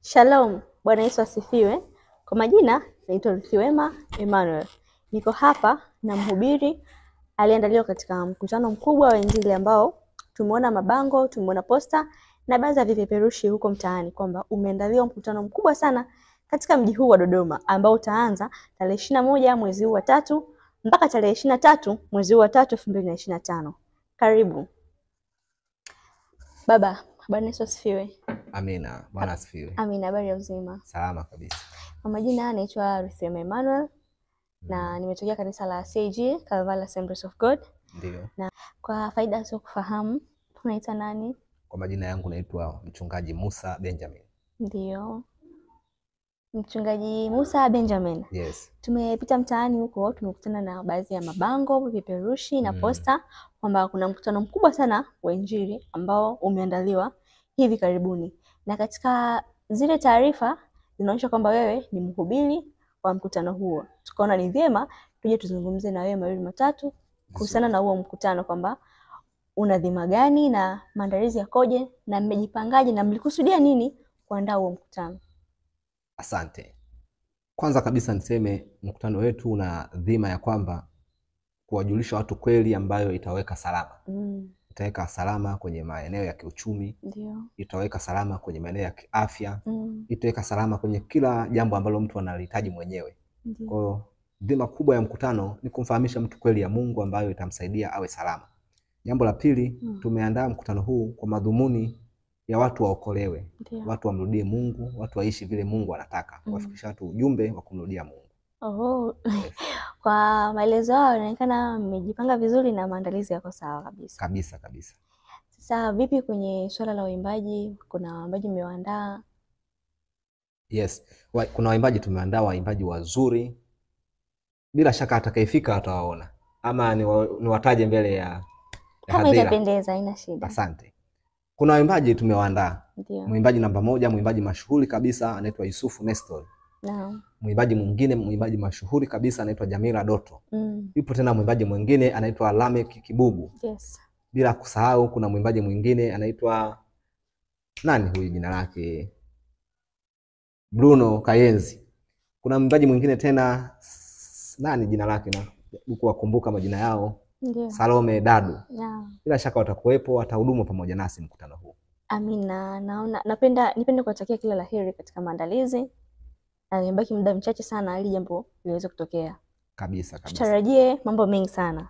Shalom, Bwana Yesu asifiwe. Kwa majina naitwa Ruthiwema Emmanuel. Niko hapa na mhubiri aliyeandaliwa katika mkutano mkubwa wa Injili ambao tumeona mabango, tumeona posta na baadhi ya vipeperushi huko mtaani kwamba umeandaliwa mkutano mkubwa sana katika mji huu wa Dodoma ambao utaanza tarehe 21 mwezi huu wa 3 mpaka tarehe 23 mwezi huu wa 3 2025. Karibu. Baba, Bwana Yesu asifiwe. Amina, Bwana asifiwe. Amina, habari ya uzima? Salama kabisa. Kwa majina naitwa Ruthiwema Emmanuel na nimetokea kanisa la CAG, Calvary Assemblies of God. Ndio. Na kwa faida sio kufahamu, unaitwa nani? Kwa majina yangu naitwa Mchungaji Musa Benjamin. Ndio. Mchungaji Musa Benjamin. Yes. Tumepita mtaani huko, tumekutana na baadhi ya mabango, vipeperushi na posta kwamba kuna mkutano mkubwa sana wa Injili ambao umeandaliwa hivi karibuni. Na katika zile taarifa zinaonyesha kwamba wewe ni mhubiri wa mkutano huo. Tukaona ni vyema tuje tuzungumze na wewe mawili matatu kuhusiana na huo mkutano, kwamba una dhima gani na maandalizi yakoje na mmejipangaje na mlikusudia nini kuandaa huo mkutano. Asante. Kwanza kabisa niseme mkutano wetu una dhima ya kwamba kuwajulisha watu kweli ambayo itaweka salama. Itaweka salama kwenye maeneo ya kiuchumi. Ndio. Itaweka salama kwenye maeneo ya kiafya. Itaweka salama kwenye kila jambo ambalo mtu analihitaji mwenyewe. Kwa hiyo dhima kubwa ya mkutano ni kumfahamisha mtu kweli ya Mungu ambayo itamsaidia awe salama. Jambo la pili, tumeandaa mkutano huu kwa madhumuni ya watu waokolewe. Watu wamrudie Mungu, watu waishi vile Mungu anataka. Kuwafikisha watu ujumbe wa kumrudia Mungu. Oh. Yes. Kwa maelezo hayo inaonekana mmejipanga vizuri na maandalizi yako sawa kabisa. Kabisa kabisa. Sasa vipi kwenye swala la waimbaji? Kuna waimbaji mmewaandaa? Yes, kuna waimbaji tumeandaa, waimbaji wazuri. Bila shaka atakayefika atawaona. Ama niwataje mbele ya kama hadhira. Itapendeza, haina shida. Asante. Kuna waimbaji tumewaandaa. Ndio. Mwimbaji namba 1, mwimbaji mashuhuri kabisa anaitwa Yusufu Nestor. Naam. Mwimbaji mwingine, mwimbaji mashuhuri kabisa anaitwa Jamila Doto. Yupo tena mwimbaji mwingine anaitwa Lamek Kibugu. Yes. Bila kusahau kuna mwimbaji mwingine anaitwa nani huyu jina lake? Bruno Kayenzi. Kuna mwimbaji mwingine tena nani jina lake na huku majina yao? Ndio. Salome Dadu. Naam. Bila shaka watakuwepo, watahudumu pamoja nasi mkutano huu. Amina. Naona nipende kuwatakia kila la heri katika maandalizi. Na imebaki muda mchache sana ili jambo liweze kutokea. Kabisa kabisa. Tutarajie mambo mengi sana.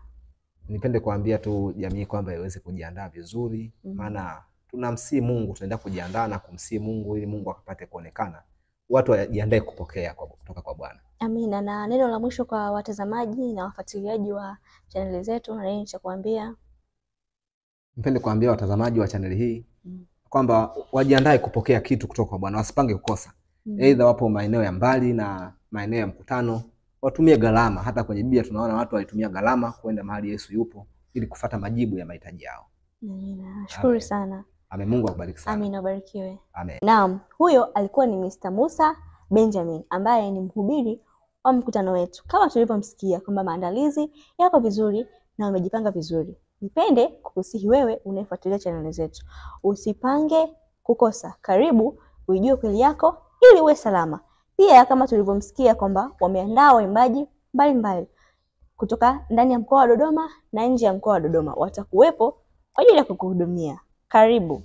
Nipende kuambia tu jamii kwamba iweze kujiandaa vizuri, maana tunamsii Mungu, tunaenda kujiandaa na kumsii Mungu ili Mungu akapate kuonekana. Watu wajiandae kupokea kutoka kwa Bwana. Amina. Na neno la mwisho kwa watazamaji na wafuatiliaji wa chaneli zetu, na nini cha kuambia? Nipende kuambia watazamaji wa chaneli hii kwamba wajiandae kupokea kitu kutoka kwa Bwana, wasipange kukosa. Aidha wapo maeneo ya mbali na maeneo ya mkutano, watumie gharama. Hata kwenye Biblia tunaona watu walitumia gharama kwenda mahali Yesu yupo ili kufuata majibu ya mahitaji yao. Amina. Nashukuru sana. Amen. Mungu akubariki sana. Amina, ubarikiwe. Amen. Naam, huyo alikuwa ni Mr. Musa Benjamin ambaye ni mhubiri wa mkutano wetu. Kama tulivyomsikia kwamba maandalizi yako vizuri na wamejipanga vizuri. Nipende kukusihi wewe unayefuatilia chaneli zetu, usipange kukosa. Karibu uijue kweli yako ili uwe salama. Pia kama tulivyomsikia kwamba wameandaa waimbaji mbalimbali kutoka ndani ya mkoa wa Dodoma na nje ya mkoa wa Dodoma, watakuwepo kwa ajili ya kukuhudumia. Karibu.